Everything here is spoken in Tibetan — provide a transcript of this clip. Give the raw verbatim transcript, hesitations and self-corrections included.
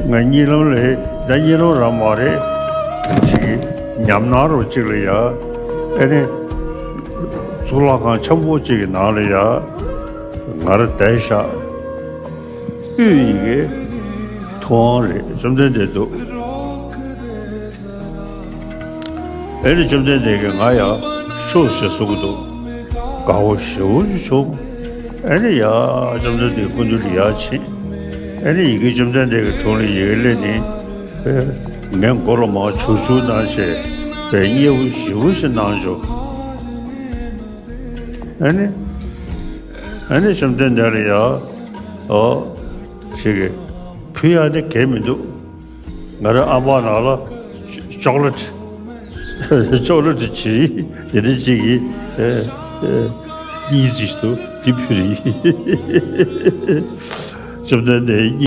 ང་གཉིད་ལམ་ལས་ད་གཉིད་ལམ་རང་མ་རེད། ཅིག་ཉམས་སྣང་རོ་ཅིག་ལ་ཡ། ཨེ་ནི་གཙུག་ལག་ཁང་ཆེན་པོ་ཅིག་གི་ནང་ལ་ཡ། ང་རང་བསྡད་ཤག་དབུས་ཡི་གེ་ཐུབ་དབང་རེད། བཅོམ་ལྡན་འདས་འདུག་ཨེ་ནི་བཅོམ་ལྡན་འདས་ཀྱིས་ང་ཡར་ཤོག་ཅེས་གསུང་གི་འདུག་དགའ་བོ་ཞེ་པོ་ཅིག་བྱུང་། ཨེ་ནི་ཡར་བཅོམ་ལྡན་འདས་སྐུ་མདུན་ལ་ཡར་ཕྱིན། ཨེ་ནི་ཡི་གེ་བཅོམ་ལྡན་འདས་ཀྱི་དྲུང་ལ་ཡར་སླེབས་ནས། ཨེ། ངའི་མགོ་ལ་མར་བྱུག་བྱུག་གནང་བྱས། པའི་མཉེས་པོ་ཞེ་པོ་ཞིག་གནང་བྱུང་། ཨེ་ནི། ཨེ་ནི་བཅོམ་ལྡན་འདས་ལ་ཡར། ཨོ། ཞིག་གིས་ཕུལ་ཡག་དེ་གས་མི་འདུག་ང་རང་ཨ་མ་ནང་ལ་ཅོག་ལེ་ཊི། ཅོག་ལེ་ཊི་བྱིས་དེ་འདྲ་ཅིག་གིས། ཨེ། ཨེ། གཉིས་ཅིག་ཏུ་དེ་ཕུལ་ཡིན། བཅོམ་ལྡན་འདས་གཉིས།